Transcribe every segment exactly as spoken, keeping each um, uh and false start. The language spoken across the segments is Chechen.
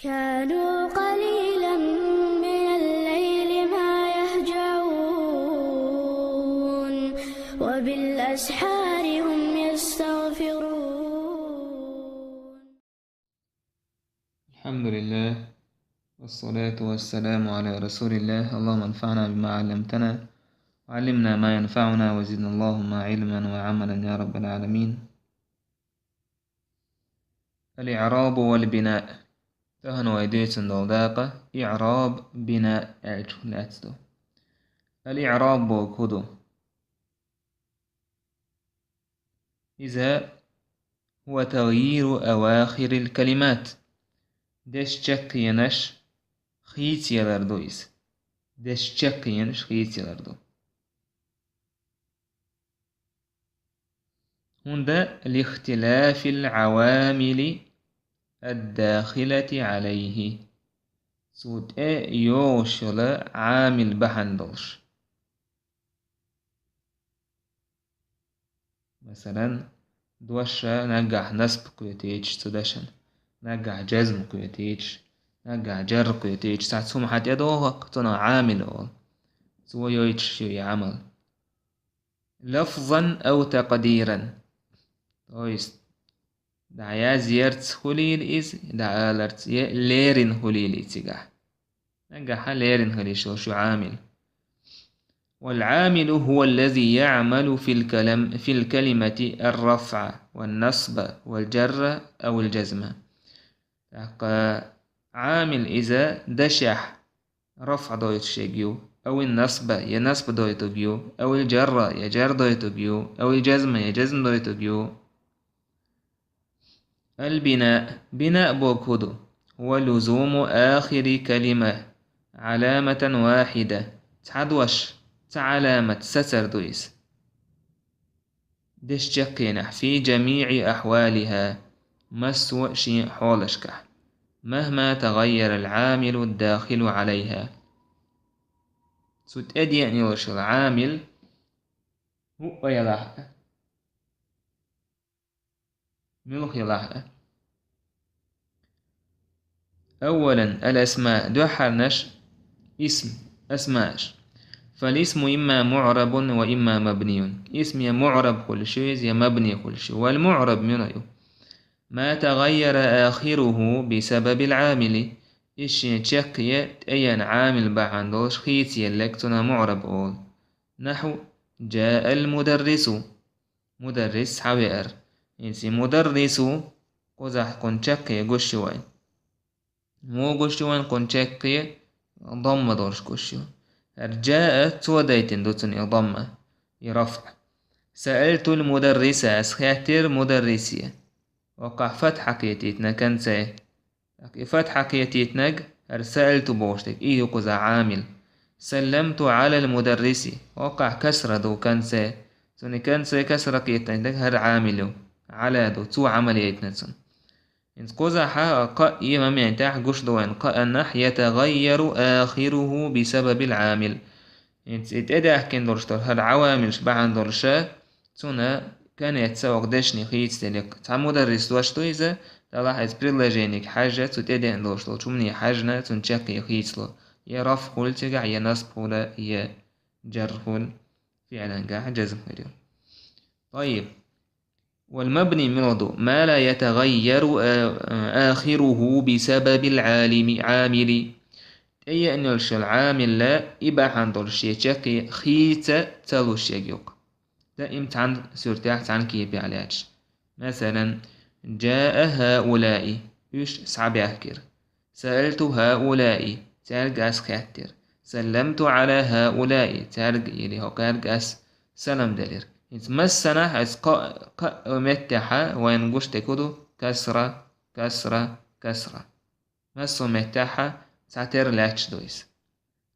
كانوا قليلا من الليل ما يهجعون، وبالأسحار هم يستغفرون. الحمد لله، والصلاة والسلام على رسول الله. اللهم انفعنا بما علمتنا، وعلمنا ما ينفعنا، وزدنا اللهم علما وعملا يا رب العالمين. الإعراب والبناء. Тахана вай дуьйцун долу дакъа иъраб, бина аьлча лаьцна ду. Ал-иъраб бохург хӀун ду? Иза هو تغيير أواخر الكلمات. Дешан чаккхенаш хийцаялар ду иза. Дешан чаккхенаш хийцаялар ду. ХӀунда لاختلاف العوامل الداخلة عليه. Цу тӀе йогӀуш йолу Ӏамил бахьана долуш. Масалан, дош наггахь насб кхетийча цу дешан, наггахь жазм кхетийча, наггахь жарр кхетийча, цхьацца хӀума хьан тӀедогӀу, цунах Ӏамил олу. Цо йойтуш ю и Ӏамал. لفظا أو تقديرا. То есть, дӀаязъярца хуьлийла иза, дӀааларца, я леррина хуьлийла иза цигахь. Наггахь леррина хила йиш йолуш ю Ӏамил. والعامل هو الذي يعمل في الكلم-، في الكلمة الرفع والنصب والجر أو الجزم. ТӀаккха Ӏамил иза дешехь рафӀ дойтуш ерг ю, أو النصب, я насб дойтург ю, أو الجر, я жарр дойтург ю, أو الجزم, я жазм дойтург ю. البناء. Бина бохург хӀун ду? هو لزوم آخر كلمة علامة واحدة. Цхьа дош, цхьа Ӏаламат сацар ду иза. Дешан чаккхенехь, في جميع أحوالها, массо а шен хьолашкахь. مهما تغير العامل الداخل عليها. Цу тӀе деана йолуш йолу Ӏамил хӀуъа ялахь а, муьлха ялахь а. أولا الأسماء, дуьххьарнаш исм, асмааш. فالاسم إما معرب وإما مبني. Исм я муӀраб хуьлуш ю иза, я мабни хуьлуш ю. والمعرب муьлха ю? ما تغير آخره بسبب العامل. Иза шен чаккхе тӀееана Ӏамил бахьана долуш хийцаелларг, цунах муӀраб олу. نحو جاء المدرس. Мударрис схьавеара. ХӀинца и мударрису кхузахь кхунна чаккхе гуш ю вайн. Муха гуш ю вайн кхунна чаккхе? Дамма долуш гуш ю. ХӀара جاء цо дайтина ду цунна и дамма, и рафӀ. سألت المدرس, ас хаьттира мударрисе. ХӀокхахь фатхьа кхетийтина конце. ТӀаккха и фатхьа кхетийтинарг, хӀара سألت бохуш дерг, и ю кхузахь Ӏамил. سلمت على المدرس, хӀокхахь касра ду конце. Цунна и конце касра кхетийтинарг хӀара Ӏамил ю. على ду, цо Ӏамал яйтина цунна. ХӀинца кхузахь кхаъ и моментехь гуш ду вайн, кхаъаннахь يتغير آخره بسبب العامل. ХӀинца и тӀедаьхкина долуш долу хӀара Ӏавамилш бахьана долуша, цунна конец окху дешне хийцаделла. Цхьа мударрис дош ду иза, делахь иза предложениега хьаьжжа, цу тӀедеана долуш долчу хӀумане хьаьжна, цунна чаккхе хийцало. Я рафӀ хуьлу цигахь, я насб хуьлу, я жарр хуьлу, фиълангахь жазм хир ю. طيب. والمبني муьлха ду? ما لا يتغير آ-، آخره بسبب العالم، عامل. ТӀееана йолуш йолу Ӏамил и бахьана долуш шен чаккхе хийца ца луш ерг ю-кх. Даим цхьана суьртехь, цхьана кепехь лаьтташ. Масалан, جاء هؤلاء, уьш схьабаьхкира. سألت هؤلاء, цаьрга ас хаьттира. سلمت على هؤلاء, цаьрга или хӀокхаьрга ас салам делира. ХӀинца массанахь аса кхо, кхо меттехь вайна гуш дерг хӀун ду? Касра, касра, касра. Массо а меттехь цхьатерра лаьтташ ду иза.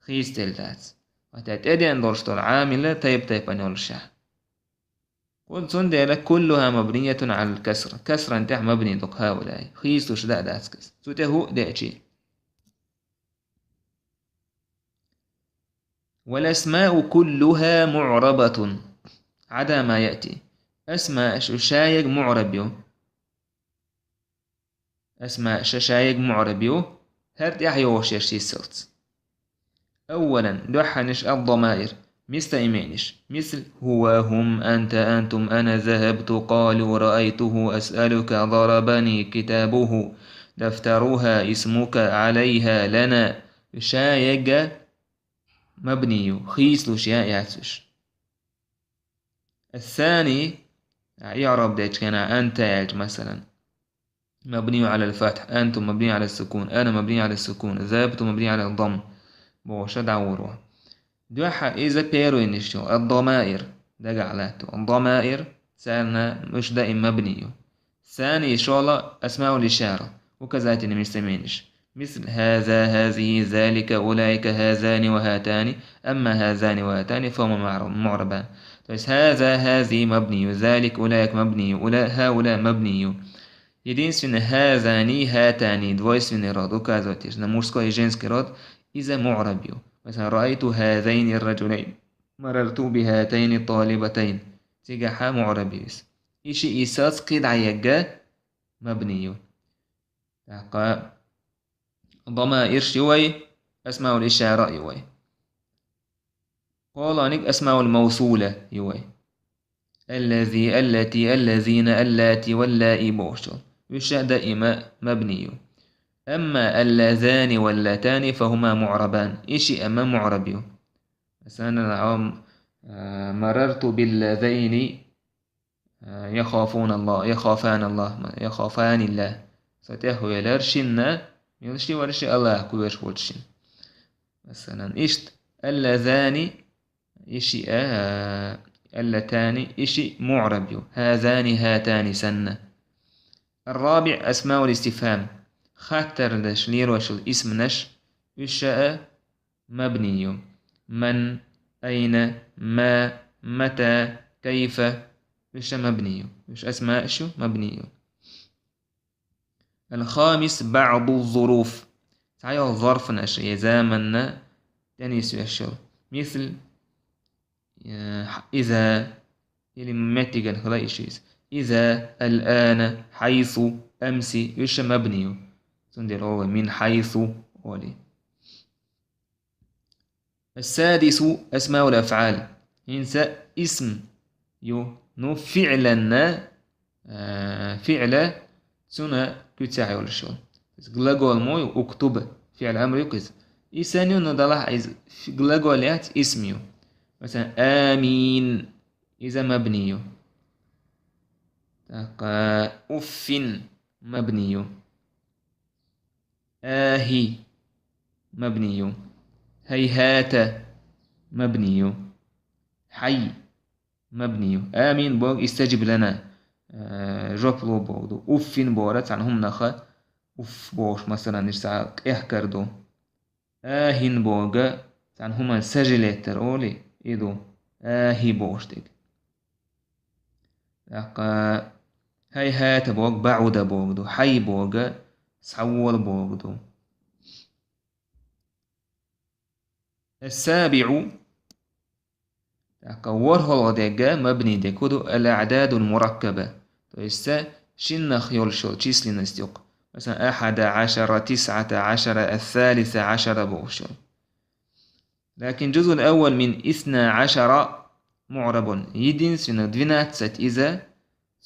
Хийцаделла дац. ХӀаьта тӀедеана долуш долу Ӏамил тайп-тайпана йолушехь. Кху-, цундела كلها مبنية على الكسر. Касран тӀехь мабни ду هؤلاء. Хийцалуш дан а дац иза. Цу тӀе хӀуъа деачий. والأسماء كلها معربة عدا ما يأتي. Асмааш шаерг муӀраб ю. Асмааш шаерг муӀраб ю, ХӀара тӀехьа йогӀуш ерш йиссалц. أولا, дуьххьанаш الضمائر, мистаименаш. Мисл: هو، هم، أنت، أنتم، أنا، ذهبت، قالوا، رأيته، أسألك، ضربني، كتابه، دفترها، اسمك، عليها، لنا. Ша егга мабни ю, хийцалуш я яц уьш. الثاني, иӀраб дечкена, أنت аьлча, масалан. مبني على الفتح، أنتم مبني على السكون، أنا مبني على السكون، ذهبت مبني على الضم. Боша дӀагӀур ву. Дуьххьа иза первыйнаш ю, الضمائر, дагахь лаьтту. الضمائر, царна уьш даим мабни ю. الثاني, шолгӀа, أسماء الإشارة, указательный местоименаш. مثل: هذا، هذه، ذلك، أولئك، هذان وهاتان. أما هذان وهاتان فهما معر-، معربان. То есть هذا، هذه مبني، ذلك، أولئك مبني، أولا-، هؤلاء مبني. Единственный هذان، هاتان, двойственный род, указывать на мужской и женский род, иза муӀраб ю. Масалан: رأيت هذين الرجلين، مررت بهاتين الطالبتين. Цигахьа муӀраб ю иза. И шиъ йиссалц, кхидӀа егга мабни ю. ТӀаккха ضمائر ю вай, أسماء الإشارة ю вай. КхоалгӀаниг أسماء الموصولة ю вай. الذي، التي، الذين، اللاتي، واللائي бохучул. Уьш даим мабни ю. أما اللذان واللتان فهما معربان. И шиъ амма муӀраб ю. Масалан, а, مررت باللذين يخافون الله، يخافان الله، يخافان الله. Со тӀехвелар шинна, мила ши вара ши, АллахӀ кхоьруш волчу шин. Масалан, иштта, اللذان, и шиъ, а, اللتان, и шиъ муӀраб ю. هذان، هاتان санна. الرابع أسماء الاستفهام. Хаттар деш лелош йолу исманаш, уьш а мабни ю. من، أين، ما، متى، كيف. Уьш а мабни ю. Уьш асмааш ю, мабни ю. الخامس بعض الظروف. Цхьайолу зорфанаш, я заманна тӀенисвеш йолу. Мисл, э, إذا, или меттиган хила иша иза. إذا، الآن، حيث، أمس, уьш а мабни ю. Цундела олу من حيث олий. السادس أسماء الأفعال. ХӀинца исм ю, ну, фиъланна, а, фиъла цунна куьцехь йолуш йолу. Глагол мо ю, уктуб, фиъл амр ю иза. Исм ю, ну, далахь иза фи-, глагол яц, исм ю. Масалан, амин, иза мабни ю. ТӀаккха уффин мабни ю. آهي مبني. هيهات مبني. حي مبني. آمين боху, استجب لنا, э, жоп ло боху ду. أف бохург цхьана хӀуманах уф бохуш, масалан, иштта къехкар ду. آه бохург цхьана хӀуманна сожалеть дар олий, и ду. آه бохуш дерг. ТӀаккха هيهات бохург بعد боху ду, حي бохург схьавола боху ду. السابع, тӀаккха ворхӀалгӀа дерг, мабни дерг хӀун ду? الأعداد المركبة. То есть шиннах йолуш йолу численность юкъа. Масалан, أحد عشر، تسعة عشر، الثالث عشر бохуш йолу. لكن الجزء الأول من اثنا عشر معرب. Единственно двенадцать иза,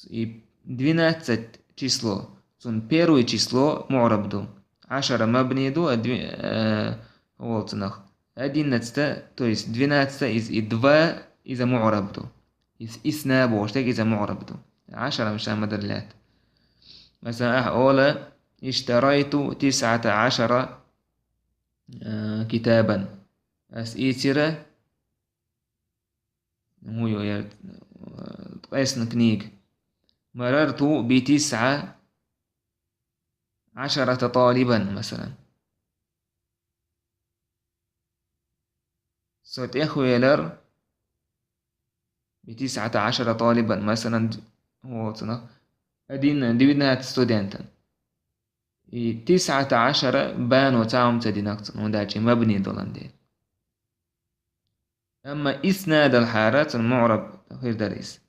и двенадцать число, цунна первое число муӀраб ду. عشر мабни ду, а дви-, э, волу цунах. Одиннадцать, то есть двенадцать из и два иза муӀраб ду. Из اثنا бохуш дерг иза муӀраб ду. عشر муша ма-дарра лаьтта. Масалан, ахь ола: اشتريت تسعة عشر, э, كتابا. Ас ийцира, хӀун ю яра, ткъесна книга. مررت بتسعة عشرة طالبا, масалан. Со тӀехвелар بتسعة عشر طالبا, масалан, хӀун волу цунах, один, двенадцать студентан. И تسعة عشر бано цхьа хӀума ца динарг цунна, хӀунда аьлча мабни долан дела. Амма اثنا далхьара цунна муӀраб хир дара иза.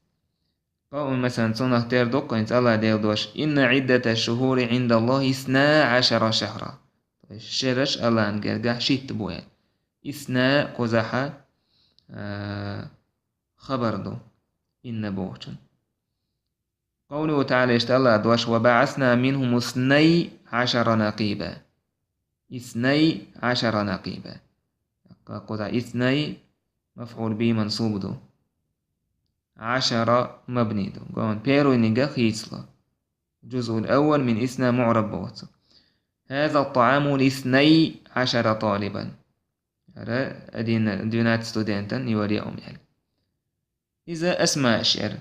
Къавм, масалан, цунах тера ду-кх хӀинца АллахӀ Делан дош: إن عدة الشهور عند الله اثنا عشر شهرا. То есть шераш Аллахьан гергахь шийтта бу аьлла. Исна кхузахьа, а, хабар ду. Инна бохучун. قوله تعالى, иштта Аллахьа дош: وبعثنا منهم اثني عشر نقيبا. اثني عشر نقيبا. Кхузахьа اثني مفعول به منصوب ду. عشر مبني ду. Гон первыйнига хийцало. الجزء الأول من اثنا معرب бу цо. هذا الطعام لاثني عشر طالبا. Яра один, двенадцать студентан йола я ум ял. Иза асмааш яра.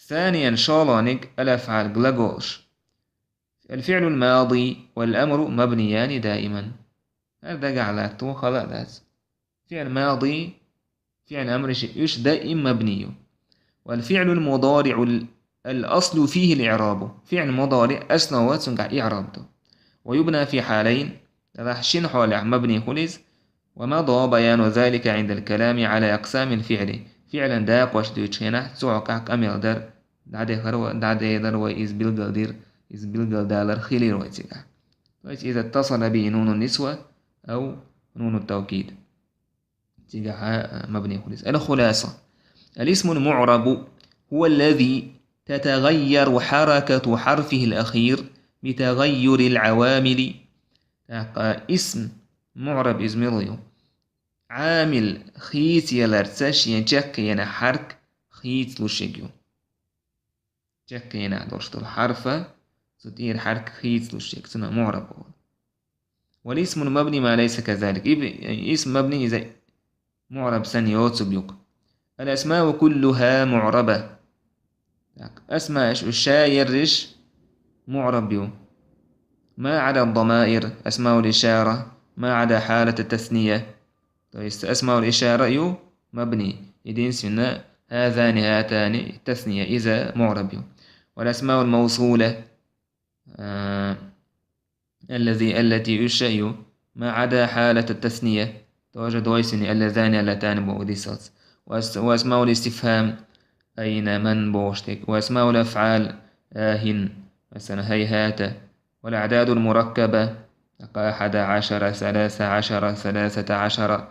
ثانيا, шолгӀаниг الأفعال, глаголаш. الفعل الماضي والأمر مبنيان دائما. ХӀара дагахь латту хала а дац. ФиӀл мади, фиӀл амри ши-, уьш даим мабни ю. والفعل المضارع ال-, الأصل فيه الإعراب. ФиӀл мудариъ аслан ва цунгахь иӀраб ду. ويبنى في حالين, делахь шин хьолехь мабни хуьлу иза. ومضى بيان ذلك عند الكلام على أقسام الفعل. ФиӀлан дакъош дуьйцучу хенахь цу хьокъехь къамел дар, дӀадехар ва, дӀадедар вай иза билгалдир, иза билгалдалар хилира вай цигахь. То есть إذا اتصل به نون النسوة أو نون التوكيد. Цигахьа, а, мабни хуьлу иза. الخلاصة. الاسم المعرب هو الذي تتغير حركة حرفه الأخير بتغير العوامل. ТӀаккха исм муӀраб иза мила ю? Ӏамил хийцаяларца шен чаккхе йина хьарк хийцалуш ерг ю. Чаккхе йина долуш долу хьарфа, цу тӀера хьарк хийцалуш ерг, цунах муӀраб боху. والاسم المبني ما ليس كذلك. Иб-, исм мабни иза муӀраб санна йоцург ю-кх. الأسماء كلها معربة. Так, асмааш уьш ша ерриш муӀраб ю. ما عدا الضمائر، أسماء الإشارة، ما عدا حالة التثنية. То есть أسماء الإشارة ю мабни. Единственно, هذان، هاتان, التثنية, иза муӀраб ю. والأسماء الموصولة, а, الذي، التي уьш ю, ما عدا حالة التثنية, тоже двойственный, اللذان، اللتان боху дисалц. وأس-، وأسماء الاستفهام، أين، من бохуш дерг. وأسماء الأفعال، آهن, مثلا, هيهات. والأعداد المركبة، أحد عشر، ثلاث عشر، ثلاثة عشر.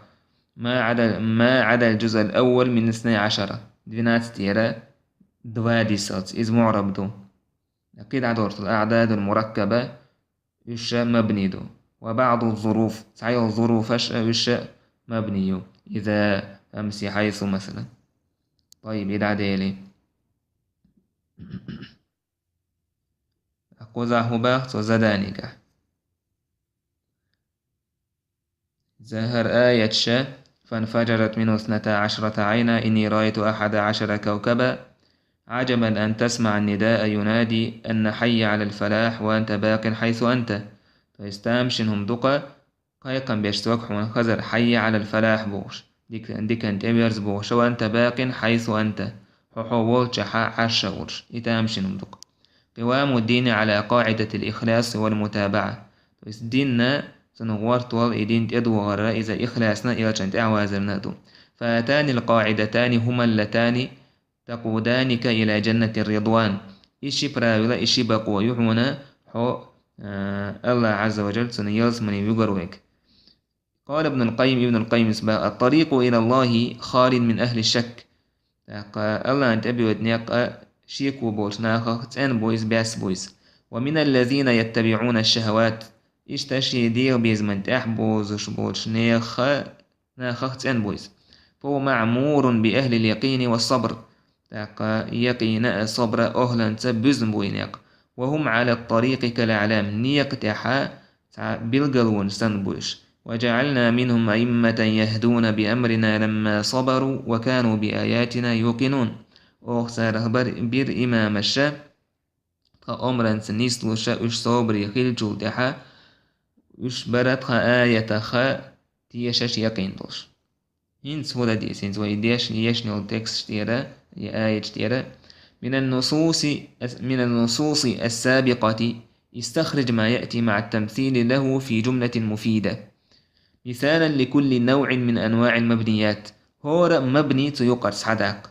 ما عدا، ما عدا الجزء الأول من اثني عشر. Двенадцать тӀера два дисалц. Иза муӀраб ду. КхидӀа дортал, الأعداد المركبة, уьш мабни ду. وبعض الظروف, цхьайолу зуруфаш а уьш мабни ю. إذا, أمس، حيث, مثلا. طيب, и дӀадели. Кхузахь хӀун боху цо заданигахь? Иза хӀара аяташ: فانفجرت منه اثنتا عشرة عينا إني رأيت أحد عشر كوكبا عجبا أن تسمع النداء ينادي أن حي على الفلاح وأنت باق حيث أنت. То есть тамашийна хӀума ду-кх, кхайкхам беш цо-кх хьуна хазар: حي على الفلاح бохуш, дика-, дикан тӀеверза бохуш, وأنت باق حيث أنت, хьо хьо волчохь Ӏаш а волуш. И тамашийна хӀума ду-кх. قوام الدين على قاعدة الإخلاص والمتابعة. То есть дин цунах гӀортор, и дин тӀедогӀар иза ихласна, элчанна тӀаьхьавазарна а ду. فهاتان القاعدتان هما اللتان تقودانك إلى جنة الرضوان. И ши правило, и ши бакъо ю хьуна, хьо, а, Аллах Ӏазза ва Жалла, цунна ялсамане вуьгур верг. قال ابن القيم, Ибн ал-Къаййима боху: الطريق إلى الله خال من أهل الشك. ТӀаккха Аллахьна тӀебоьду некъ а шеко болчу нахах цӀена бу иза, баьсса бу иза. ومن الذين يتبعون الشهوات. Иштта шен дегӀан безамна тӀехь бозуш болчу неха-, нахах цӀена бу иза. فهو معمور بأهل اليقين والصبر. ТӀаккха якъина а, сабра а охӀланца буьзна бу и некъ. وهم على الطريق كالأعلام. Некъа тӀехьа цхьа билгалонаш санна бу уьш. وجعلنا منهم أئمة يهدون بأمرنا لما صبروا وكانوا بآياتنا يوقنون. Оха царах бар-, бира имамаш, тхан омранца нислуш, уьш собаре хиллачул тӀаьхьа, уьш бара тхан аятах тешаш, якъин долуш. ХӀинца хӀун дан деза, хӀинца вай деш-, ешна йолу тексташ тӀера, я аяташ тӀера: من النصوص، من النصوص السابقة استخرج ما يأتي مع التمثيل له في جملة مفيدة، مثالا لكل نوع من أنواع المبنيات. ХӀора мабни цу юкъара схьадаккха.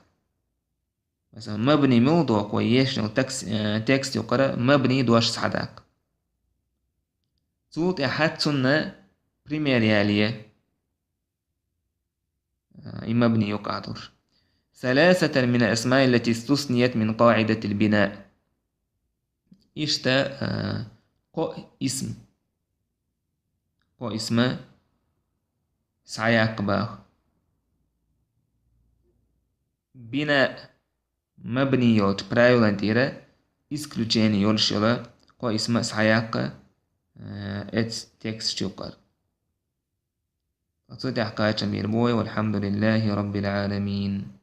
Масала, мабни мила доккху вай ешна йолу текс-, э, текст юкъара мабни дош схьадаккха. Цул тӀехьа цунна пример ялае. А, и мабни юкъа тур. ثلاثة من الأسماء التي استثنيت من قاعدة البناء. Иштта, а, кхо исм. Кхо исма схьаяккха баха. Бина мабни йолча правилан тӀера исключение йолаш йола кхо исма схьаяккха, а, эц текст чукъар. Цу тӀехь кхачам бийр бой, والحمد لله رب العالمين.